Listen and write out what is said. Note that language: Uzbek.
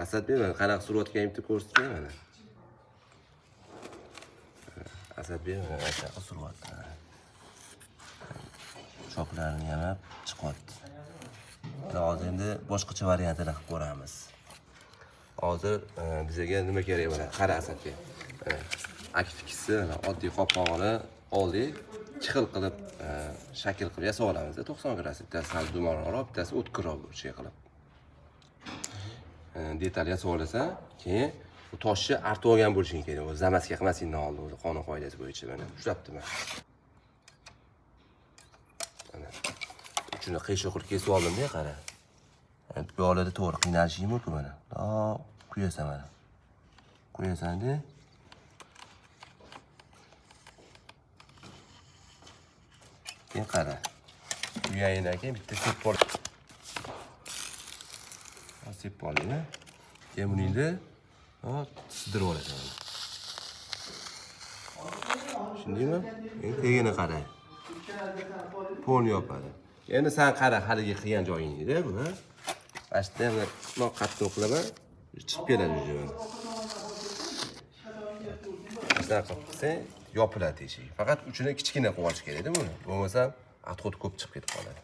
Asadbek, mana qanaqa surayotganimni bitta ko'rsatgin mana. Asadbek mana shunaqa suryapti. Choklarini yamab chiqyapti. Endi hozir endi boshqacha variantini qilib ko'ramiz. Hozir bizga nima kerak mana qara, Asadbek. Akfikisi mana oddiy qopqog'ini oldik. Ikki xil qilib shakl qilib yasab olamiz 90 gradus. Bittasi sal dumaloqroq, bittasi o'tkirroq burchak qilib. Detal yasab olasan, keyin bu toshni artib olgan bo'lishing kerak. O'zi zamaska qilmasingdan oldin o'zi qonun qoidasi bo'yicha mana ushlabdi mana. Mana uchini qiyshiq qilib kesib oldim-da, qara. Bu yoqlarda to'g'ri qiynalishing mumkin mana. Bundoq quyasan mana. Quyasan-da. Keyin qara. Quyganingdan keyin bitta sepib ol. Sepib olding. Keyin buni endi sizdirib olasan. Tushundingmi? Endi tagini qara. Polni yopadi. Endi sen qara haligi qilgan joyingda bu, ha? Mana shu yerda bundoq qattiq qilaman, chiqib keladi уже mana. Shunaqa qilib qilsang, yopiladi teshigi. Faqat uchini kichkina qilib olish kerakda buni. Bo'lmasa отход ko'p chiqib ketib qoladi.